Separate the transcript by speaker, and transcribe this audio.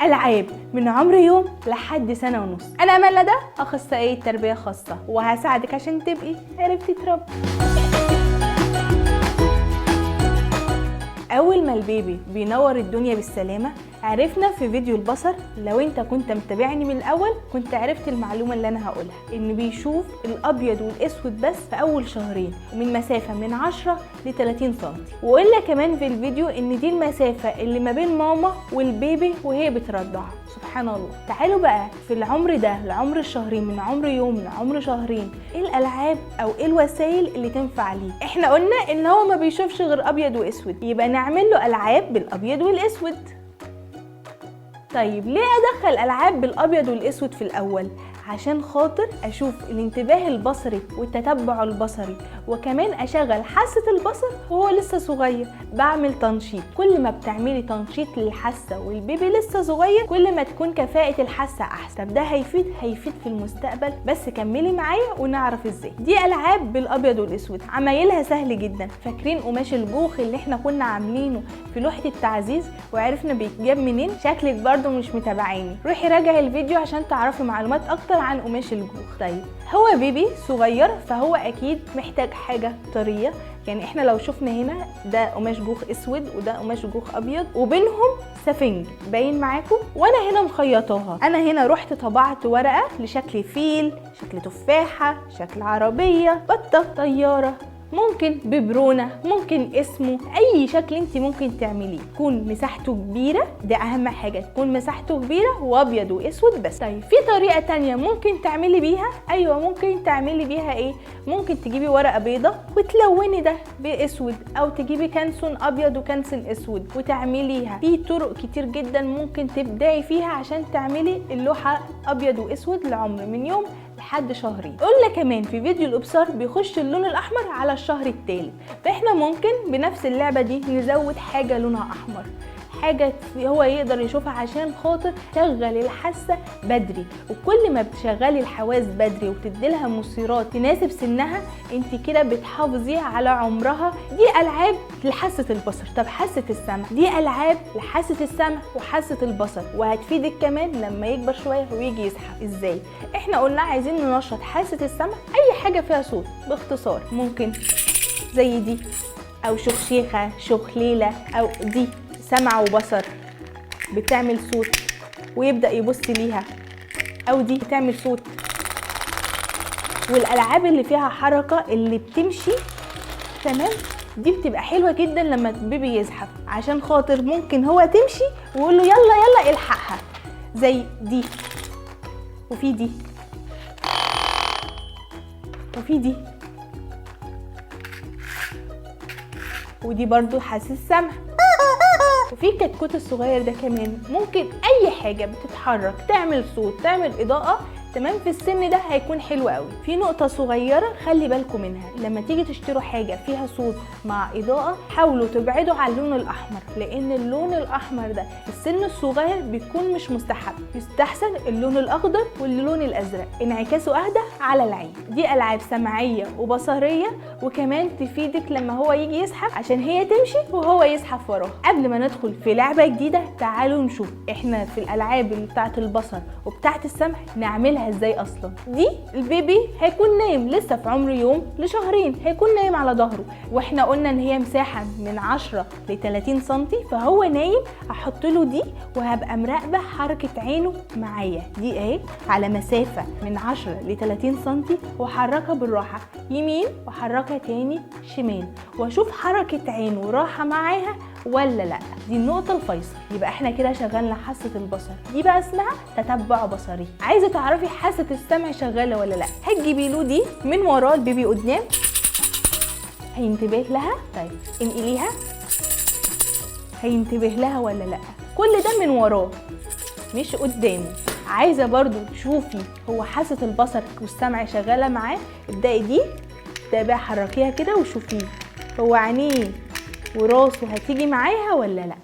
Speaker 1: ألعاب من عمر يوم لحد سنة ونص. أنا أمل ندى، أخصائية تربية خاصة، وهساعدك عشان تبقي عرفتي تربي. أول ما البيبي بينور الدنيا بالسلامة، عرفنا في فيديو البصر، لو انت كنت متابعني من الأول كنت عرفت المعلومة اللي أنا هقولها، إن بيشوف الأبيض والأسود بس في أول شهرين ومن مسافة من 10 ل 30 سم. وقلنا كمان في الفيديو إن دي المسافة اللي ما بين ماما والبيبي وهي بترضعها. سبحان الله. تعالوا بقى في العمر ده، العمر الشهرين، من عمر يوم لعمر شهرين، ايه الالعاب او ايه الوسائل اللي تنفع ليه؟ احنا قلنا ان هو ما بيشوفش غير ابيض واسود، يبقى نعمل له العاب بالابيض والاسود. طيب ليه ادخل العاب بالابيض والاسود في الاول؟ عشان خاطر اشوف الانتباه البصري والتتبع البصري، وكمان اشغل حاسة البصر وهو لسه صغير. بعمل تنشيط، كل ما بتعملي تنشيط للحاسة والبيبي لسه صغير كل ما تكون كفاءة الحاسة احسن. طب ده هيفيد في المستقبل، بس كملي معايا ونعرف ازاي. دي العاب بالابيض والاسود عمايلها سهل جدا. فاكرين قماش الجوخ اللي احنا كنا عاملينه في لوحة التعزيز وعرفنا بيتجاب منين؟ شكلك برضو مش متابعيني، روحي راجعي الفيديو عشان تعرفي معلومات اكتر عن قماش الجوخ. طيب هو بيبي صغير فهو اكيد محتاج حاجة طرية، يعني احنا لو شفنا هنا ده قماش جوخ اسود وده قماش جوخ ابيض وبينهم سفنج باين معاكم، وانا هنا مخيطاها. انا هنا رحت طبعت ورقة لشكل فيل، شكل تفاحة، شكل عربية، بطه، طيارة، ممكن ببرونه، ممكن اسمه، اي شكل انت ممكن تعمليه، تكون مساحته كبيرة، ده اهم حاجة تكون مساحته كبيرة وابيض واسود بس. طيب في طريقه تانية ممكن تعملي بيها؟ ايوه ممكن تعملي بيها ايه؟ ممكن تجيبي ورقة بيضة وتلوني ده باسود، او تجيبي كانسون ابيض وكانسون اسود وتعمليها. في طرق كتير جدا ممكن تبدعي فيها عشان تعملي اللوحة ابيض واسود لعمر من يوم لحد شهرين. قلنا كمان في فيديو الابصار بيخش اللون الاحمر على الشهر الثالث، فاحنا ممكن بنفس اللعبة دي نزود حاجة لونها احمر، حاجة هو يقدر يشوفها عشان خاطر شغل الحاسة بدري. وكل ما بتشغلي الحواس بدري وبتديلها مثيرات تناسب سنها، انت كده بتحافظي على عمرها. دي العاب لحاسه البصر. طب حاسه السمع؟ دي العاب لحاسه السمع وحاسه البصر، وهتفيدك كمان لما يكبر شوية ويجي يزحف. ازاي؟ احنا قلنا عايزين ننشط حاسه السمع، اي حاجة فيها صوت باختصار، ممكن زي دي او شخشيخه، شخليله، او دي سمع وبصر بتعمل صوت ويبدأ يبص ليها، او دي بتعمل صوت. والالعاب اللي فيها حركة اللي بتمشي، تمام، دي بتبقى حلوة جدا لما البيبي يزحف، عشان خاطر ممكن هو تمشي ويقول له يلا يلا الحقها، زي دي وفي دي وفي دي، ودي برضو حاسس سمع. وفي الكتكوت الصغير ده كمان ممكن اي حاجة بتتحرك تعمل صوت تعمل اضاءه، تمام، في السن ده هيكون حلو قوي. في نقطة صغيرة خلي بالكم منها، لما تيجي تشتروا حاجة فيها صوت مع اضاءه حاولوا تبعدوا عن اللون الاحمر، لان اللون الاحمر ده في السن الصغير بيكون مش مستحب، يستحسن اللون الاخضر واللون الازرق، انعكاسه اهدى على العين. دي العاب سمعية وبصريه، وكمان تفيدك لما هو يجي يزحف عشان هي تمشي وهو يزحف وراها. قبل ما ندخل في لعبه جديدة تعالوا نشوف احنا في الالعاب اللي بتاعه البصر وبتاعه السمع نعملها ازاي اصلا. دي البيبي هيكون نايم لسه في عمر يوم لشهرين، هيكون نايم على ظهره، واحنا قلنا ان هي مساحة من 10 ل 30 سم، فهو نايم هحط له دي وهبقى مراقبة حركة عينه معايا. دي اهي على مسافة من 10 ل 30 سم، واحركها بالراحة يمين واحركها تاني شمال، واشوف حركة عينه راحة معاها ولا لا. دي النقطة الفيصل. يبقى احنا كده شغلنا حاسة البصر، دي بقى اسمها تتبع بصري. عايزة تعرفي حاسة السمع شغالة ولا لا، هتجيبي له دي من وراه البيبي قدام، هينتبه لها. طيب انقليها، هينتبه لها ولا لا؟ كل ده من وراه مش قدامه. عايزة برضو تشوفي هو حاسة البصر والسمع شغالة معاه، ابدأي دي تابع حركيها كده وشوفيه هو عينيه وراسه هتيجي معاها ولا لا.